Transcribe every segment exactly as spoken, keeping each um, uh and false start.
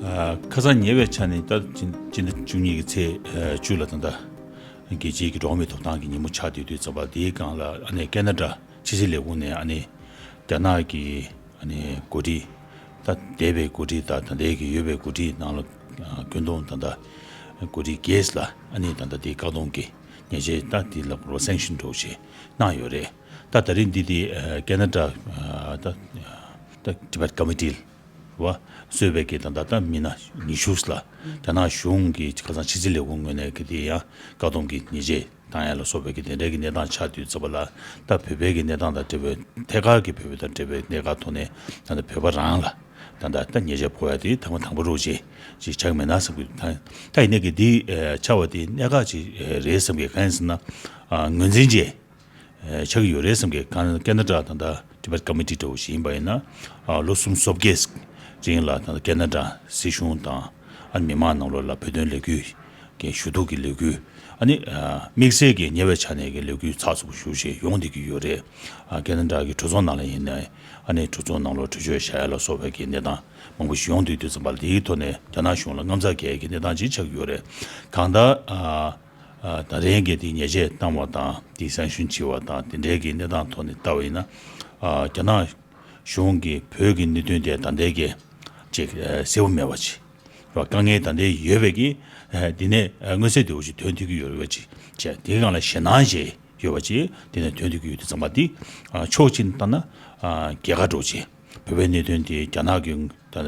ཁ་སང་ཉེ་བའི་ཆ་ནས་ད་སྤྱི་ཟླ་བཅུ་གཉིས་ཀྱི་ཚེས་བཅུ་ལ་ད་ལྟ་རྒྱལ་སྤྱིའི་གི་འགྲོ་བ་མིའི་ཐོབ་ཐང་གི་ཉིན་མོ་ཆགས་བསྡད་དུས་ཙམ་པ་དེའི་སྒང་ལ་ཨ་ནི་ཁེ་ན་ཌ་ཕྱི་སྲིད་ལས་ཁུངས་ནས་ཨ་ནི་རྒྱ་ནག་གི་ཨ་ནི་འགོ་ཁྲིད་ད་འདས་པའི་འགོ་ཁྲིད་དང་ད་ལྟའི་གི་ཡོད་པའི་འགོ་ཁྲིད་ནང་ལ་ཨ་སྐུ་མདུན་ད་ལྟ་འགོ་ཁྲིད་བརྒྱད་ལ་ཨ་ནི་ད་ལྟ་དེ་བཀག་སྡོམ་གྱི་ཉེས་ཆད་ད་དེ་ལ་རོ་སེང་ཤིན་འགྲོ་བྱས་གནང་ཡོད་རེད། ད་ད་རིང་འདི་དེ་ཁེ་ན་ཌ་ད་ད་ཊི་བེཊ་ཀོ་མི་ཊི་བ་གཙོས་པའི་གི་ད་ལྟ་ད་མི་སྣ་ཉི་ཤུ་ལ་རྒྱ་ནག་གཞུང་གི་ཁ་སང་ཕྱི་སྲིད་ལས་ཁུངས་ངོས་ནས་གི་དེ་ཡང་བཀག་སྡོམ་གྱི་ཉེས་ཆད་བཏང་ཡ་ལ་སོགས་པའི་གི་དེ་འདྲའི་གི་གནས་སྟངས་ཆགས་དུས་ཙམ་པ་ལ་ད་བོད་པའི་གི་གནས་སྟངས་དང་འབྲེལ་བའི་ཐད་ཀར་གྱི་བོད་པ་དང་འབྲེལ་བའི་གནད་འགག་ཐོག་ནས་ད་ལྟ་བོད་པ་རང་ལ་ད་ལྟ་ད་ཉེས་ཆད་ཕོག་ཡ་དེ་ཐེངས་མ་དང་པོ་རོགས་ཅེས་ཅིག་ཆགས་མེད་ན་བསམ་གི་འདུག་ད་ད་ཡིན་ནའི་གི་འདི་ཆགས་པ་དེ་གནད་འགག་ཅིག་རེད་བསམ་གི། གང་ཡིན་ཟེར་ན་ངོས་འཛིན་བྱས། ཆགས་ཀྱི་ཡོད་རེད་བསམ་གི། ཁ་ཁེ་ན་ཌ་ད་ལྟ་ཊི་བེཊ་ཀོ་མི་ཊི་འདྲ་བོ་ཞིག་ཡིན་པ་ཡིན་ན་ལོ་གསུམ་སོ་བརྒྱད་རིང་ལ་ད་ལྟ་ཁེ་ན་ཌ་སྲིད་གཞུང་དང་ཨ་མི་མང་ནང་ལོགས་ལ་བོད་དོན་ལས་འགུལ་གྱི་ཞུ་གཏུག་གི་ལས་འགུལ་ཨ་ནི་དམིགས་བསལ་གྱི་ཉེ་བའི་ཆ་ནས་ཀྱི་ལས་འགུལ་ཚགས་ཚུད་པོ་ཞེ་པོ་ཅིག་ཡོང་བསྡད་ཀྱི་ཡོད་རེད། ཁེ་ན་ཌ་གི་གྲོས་ཚོགས་ནང་ལ་ཡིན་ན་ཨ་ནི་གྲོས་ཚོགས་ནང་ལོགས་གྲོས་ཆོད་བཞག་ཡ་ལ་སོགས་པའི་གི་གནས་སྟངས་མང་པོ་ཞིག་ཡོང་བསྡད་དུས་ཙམ་པ་ལ་དེའི་ཐོག་ནས་རྒྱ་ནག་གཞུང་ལ་དངངས་འཚབ་སྐྱེ་ཡ་གི་གནས་སྟངས་ཅིག་ཆགས་ཀྱི་ཡོད་རེད། གང་ལྟར། ད་རིང་གི་དེ་ཉེས་ཆད་བཏང་བ་དང་དེ་སེང་ཤུན་བྱས་པ་དང་དེ་འདྲའི་གི་གནས་སྟངས་ཐོག་ནས་ལྟ་བ་ཡིན་ན། རྒྱ་ནག་གཞུང་གིས་བོད་ཀྱི་གནད་དོན་དེ་ད་ལྟའི་གི་ཅིག་གསལ་པོ་མེད་པ་ཅིག་རེད་བ། དཀའ་ངལ་ད་ལྟའི་ཡོད་པའི་གི་དེ་ནས་མངོན་གསལ་དོད་པོ་ཅིག་ཐོན་ཐུབ་ཀྱི་ཡོད་རེད་བ་ཅིག་བྱས། དེའི་སྒང་ལ་ཞེད་སྣང་བྱས་ཡོད་པ་ཅིག་དེ་ནས་ཐོན་ཐུབ་ཀྱི་ཡོད་དུས་ཙམ་པ་འདི་ཕྱོགས་གཅིག་ནས་ལྟ་ན་རྒྱལ་ཁ་འགྲོ་བྱས་བོད་པའི་གནད་དོན་དེ་རྒྱ་ནག་གི་ད་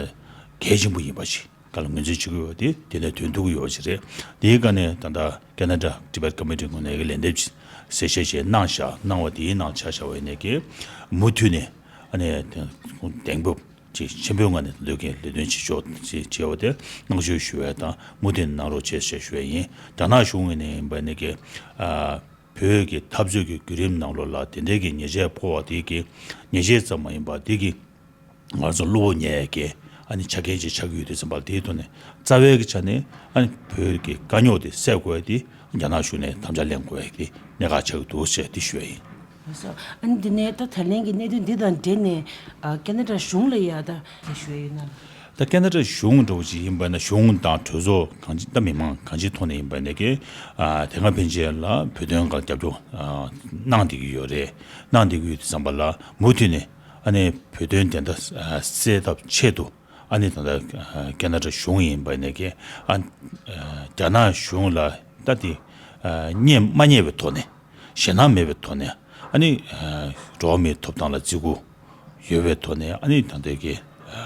གལ་ཆེན་པོ་ཡིན་པ་ཅིག་སྒང་ལ་ངོས་འཛིན་བྱེད་དགོས་པ་དེ་དེ་ནས་ཐོན་ཐུབ་ཀྱི་ཡོད་པ་ཞིག་རེད། དེའི་སྒང་ནས་ད་ལྟ་ཁེ་ན་ཌ་ཊི་བེཊ་ཀོ་མི་ཊི་ངོས་ནས་ལན་འདེབས་གསལ་བཤད་ཅིག་གནང་བཞག་གནང་བ་དེའི་ནང་ཆ་བཞག་པ་ཡིན་ནའི་གི་མུ་མཐུད་ནས་ཨ་ནི་གདེང་སྤོབས་ཅིག་ཆེན་པོའི་ངང་ནས་ད་ལྟའི་གི་ལས་དོན་བྱེད་ཕྱོགས་ཅིག་བྱས་པ་དེ་བསྔགས་བརྗོད་ཞུ་བ་དང་མུ་མཐུད་ནས་གནང་རོགས་བྱེད་ཞེས་ཞུ་བ་ཡིན། རྒྱ་ནག་གཞུང་ངོས་ནས་ཡིན་པ་ཡིན་ནའི་གི་བོད་ཀྱི་འཐབ་རྩོད་ཀྱི་བརྒྱུད་རིམ་ནང་ལོགས་ལ་དེ་འདྲའི་གི་ཉེས་ཆད་ཕོག་པ་དེ་གི་ཉེས་ཆད་ཙམ་མ་ཡིན་པ་དེ་གི་ང་ཚོ་བློ་ཕམ་ཉེན་ཡས་ཀྱི་ཨ་ནི་ཆ་རྐྱེན་ཅིག་ཆགས་ཀྱི་ཡོད་དུས་ཙམ་པ་ལ་དེའི་ཐོག་ནས་རྩ་བའི་གི་ཆ་ནས་ཨ་ནི་བོད་ཀྱི་དཀའ་རྙོག་དེ་སེལ་དགོས་ཡ་དེ་རྒྱ་ནག་གཞུང་ནས་དམ་བཅའ་ལེན་དགོས་ཡ་གི་གནད་འགག་ཆགས་ཀྱི་འདུག་ཅེས་དེ་ཞུ་ཡ་ཡིན། ལགས་སོ། ཨ་ནི་འདི་ནས་ད་ད་ལན་གྱི་གནད་དོན་འདི་དང་འབྲེལ་ནས་ཨ་ཁེ་ན་ཌ་གཞུང་ལ་ཡ་ད་དེ་ཞུ་ཡ་ཡོད་ན། ད་ཁེ་ན་ཌ་གཞུང་འདྲ་བོ་ཅིག་ཡིན་པ་ན་གཞུང་དང་གྲོས་ཚོགས་གང་ཅི་ད་མི་མང་གང་ཅིའི་ཐོག་ནས་ཡིན་པ་ནས་ཀྱི་ཨ་དེ་སྔ་ཕན་ཆད་ལ་བོད་དོན་སྒང་རྒྱབ་སྐྱོར་ཨ་གནང་བསྡད་ཀྱི་ཡོད་རེད། གནང་བསྡད་ཀྱི་ཡོད་དུས་ཙམ་པ་ལ་མུ་མཐུད་ནས་ཨ་ནི་བོད་དོན་བདེན་མཐའ་སེལ་ཐབས་ཆེད་དུ་ཨ་ནི་ད་ལྟ་ཁེ་ན་ཌ་གཞུང་ཡིན་པ་ནས་ཀྱི་ཨ་རྒྱ་ནག་གཞུང་ལ་ད་དེ་བརྙས་མ་བརྙས་པའི་ཐོག་ནས་ཞེད་སྣང་མེད་པའི་ཐོག་ནས་ཨ་ནི་འགྲོ་བ་མིའི་ཐོབ་ཐང་ལ་བརྩི་བཀུར་ཡོད་པའི་ཐོག་ནས་ཨ་ནི་ད་ལྟའི་གི་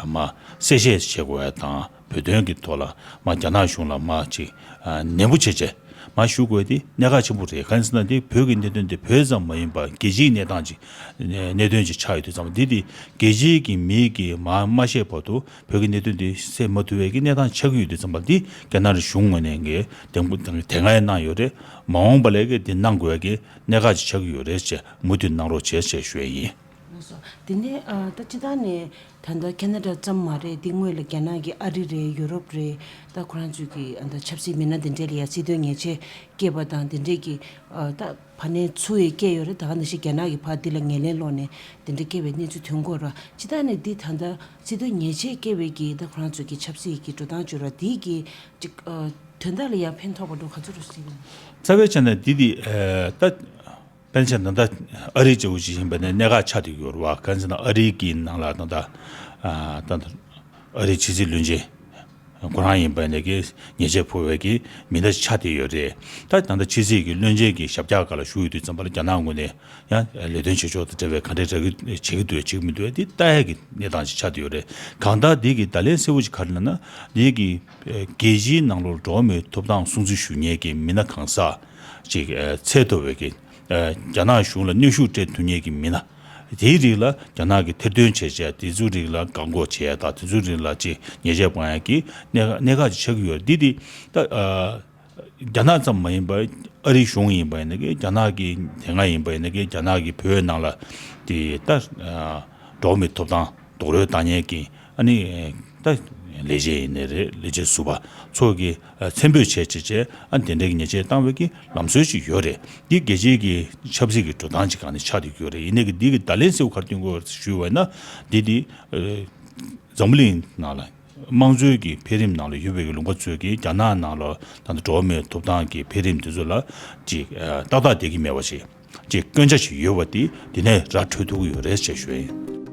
མ་གསལ་བཤད་བྱེད་དགོས་ཡ་དང་བོད་དོན་གྱི་ཐོག་ལ་མ་རྒྱ་ནག་གཞུང་ལ་མ་ཅིག་ནན་པོ་བྱས་བྱས་མ་ཞུ་དགོས་དེ་གནད་འགག་ཆེན་པོ་རེད། གང་ཡིན་ཟེར་ན་དེ་བོད་ཀྱི་གནད་དོན་དེ་བོད་ཙམ་མ་ཡིན་པར་རྒྱལ་སྤྱིའི་གནས་སྟངས་ཅིག་གནད་དོན་ཅིག་ཆགས་ཡོད་དུས་ཙམ་པ་འདི་དེ་རྒྱལ་སྤྱིའི་གི་མི་གི་མ་མ་ཤེས་བར་དུ་བོད་ཀྱི་གནད་དོན་དེ་སེལ་མ་ཐུབ་པའི་གི་གནས་སྟངས་ཆགས་ཀྱི་ཡོད་དུས་ཙམ་པ་འདི་རྒྱ་ནག་གཞུང་ངོས་ནས་གི་དེ་དེ་སྔ་ཡང་གནང་ཡོད་རེད། མ་འོངས་པ་ལ་གི་དེ་གནང་དགོས་ཀྱི་གནད་འགག་ཅིག་ཆགས་ཀྱི་ཡོད་རེད་ཅེས་མུ་མཐུད་གནང་རོགས་བྱེད་ཅེས་ཞུ་ཡ་ཡིན། ལགས་སོ། དེ་ནས་ཨ་ད་སྤྱིར་བཏང་ནས་ད་ལྟ་ཁེ་ན་ཌ་ཙམ་མ་རེད། དེ་སྔོན་ལ་རྒྱ་ནག་གི་ཨ་རི་རེད། ཡུ་རོབ་རེད། ད་ཁོ་རང་ཚོས་ཀྱི་ཨ་ད་ཆབ་སྲིད་མི་སྣ་དེ་འདྲས་ལ་ཡ་རྩིས་ཐོ་ཉེས་ཆད་བཀལ་བ་དང་དེ་འདྲས་ཀྱི་ཨ་ད་ཕར་ནས་ཚུར་ཡི་བཀལ་ཡོད་རེད། ད་ག་ནང་བཞིན་རྒྱ་ནག་གི་ཕར་འདི་ལ་ངོས་ལེན་སློག་ནས་དེ་འདྲས་བཀལ་བའི་གནས་ཚུལ་ཐོན་གྱི་ཡོད་རེད། སྤྱིར་བཏང་ནས་འདི་ད་ལྟ་རྩིས་ཐོ་ཉེས་ཆད་བཀལ་བའི་གི་ད་ཁོ་རང་ཚོས་ཀྱི་ཆབ་སྲིད་ཀྱི་འགྲོ་སྟངས་བྱོས་ར་དེའི་གི་ཅིག་ཨ་དོན་དག་ལ་ཡ་ཕན་ཐོགས་པ་འགྲོ་ག་ཚོད་རུ་སྲིད་ཡོད། རྩ་བའི་ཆ་ནས་འདི་འདི་ཨ་ད། དཔེར་ན་ཆ་ད་ལྟ་ཨ་རི་ལྟ་བུ་ཅིག་ཡིན་པ་ནས་གནད་འགག་ཆགས་བསྡད་ཡོད་རེད་བ། གང་ཟེར་ན་ཨ་རི་གི་ནང་ལ་ད་ལྟ་ཨ་ད་ལྟ་ཨ་རིའི་ཕྱི་སྲིད་བློན་ཆེན་ཁོ་རང་ཡིན་པ་ནས་ཀྱི་ཉེས་ཆད་ཕོག་པའི་གི་མི་སྣ་ཆགས་བསྡད་ཡོད་རེད། ད་ད་ལྟ་ཕྱི་སྲིད་ཀྱི་བློན་ཆེན་གྱི་ཞབས་བཀྱག་སྒང་ལ་བཞུགས་ཡོད་དུས་ཙམ་པ་ལ་རྒྱ་ནག་ངོས་ནས་ཡང་ལས་དོན་བྱེད་ཕྱོགས་དང་འབྲེལ་བའི་ག་འདྲ་བྱེད་ཀྱི་བྱེད་ཀྱི་འདུག་བྱེད་ཀྱི་མི་འདུག་དེ་ལྟ་ཡ་གི་གནས་སྟངས་ཅིག་ཆགས་བསྡད་ཡོད་རེད། གང་ལྟར་འདི་གི་བརྡ་ལན་གསལ་བོ་ཅིག་ག་རེ་ལབ་ན་འདི་གི་རྒྱལ་སྤྱིའི་ནང་ལོགས་འགྲོ་བ་མིའི་ཐོབ་ཐང་སྲུང་བརྩི་ཞུ་མཁན་གྱི་མི་སྣ་གང་ཟག་ཅིག་ཚད་མཐོ་བའི་གི་རྒྱ་ནག་གཞུང་ལ་གནོན་ཤུགས་སྤྲད་ཐུབ་མཁན་གྱི་མི་སྣ། དེའི་རིགས་ལ་རྒྱ་ནག་གིས་ཐེར་འདོན་བྱས་བྱས་དེ་ཚོའི་རིགས་ལ་བཀག་འགོག་བྱས་ཡ་དང་དེ་ཚོའི་རིགས་ལ་ཅིག་ཉེས་ཆད་སྤང་ཡ་གི་གནད་གནད་འགག་ཅིག་ཆགས་ཀྱི་ཡོད་རེད། འདི་དེ་ད་རྒྱ་ནག་ཙམ་མ་ཡིན་པར་ཨ་རིའི་གཞུང་ཡིན་པ་ཡིན་ན་གི་རྒྱ་ནག་གི་དེ་སྔ་ཡིན་པ་ཡིན་ན་གི་རྒྱ་ནག་གི་བོད་ནང་ལ་དེ་ད་འགྲོ་བ་མིའི་ཐོབ་ཐང་རྡོག་རོལ་བཏང་མཁན་གྱི་ཨ་ནི་ད་ལས་བྱེད་ཡིན་ནའི་རེད། ལས་བྱེད་ཟུར་པ་ཚོ་གི་མཚན་འབོད་བྱས་བྱས་བྱས་ཨ་ནི་དེ་འདྲའི་གི་ཉེས་ཆད་བཏང་བའི་གི་ལམ་སྲོལ་ཞིག་ཡོད་རེད། འདི་རྒྱལ་སྤྱིའི་གི་ཆབ་སྲིད་ཀྱི་འགྲོ་སྟངས་ཅིག་སྒང་ནས་ཆགས་བསྡད་ཀྱི་ཡོད་རེད། ཡིན་ནའི་གི་འདི་གི་བརྡ་ལན་གསལ་པོ་ག་རེ་སྟོན་དགོས་ཞུས་པ་ཡིན་ན་འདི་འདི་འཛམ་བུ་གླིང་ནང་ལ་ དམངས་གཙོའི་གི་འཕེལ་རིམ་ནང་ལ་ཡོད་པའི་གི་ལུང་པ་ཚོས་གི་རྒྱ་ནག་ནང་ལ་ད་ལྟ་འགྲོ་བ་མིའི་ཐོབ་ཐང་གི་འཕེལ་རིམ་དེ་ཚོ་ལ་ཅིག་ཨ་ཏག་ཏག་བསྡད་ཀྱི་མེད་པ་ཞིག་ཅིག་སྐྱོན་ཆ་ཞིག་ཡོད་པ་དེ་དེ་ནས་ར་འཕྲོད་ཐུབ་ཀྱི་ཡོད་རེད་ཅེས་ཞུ་ཡ་ཡིན།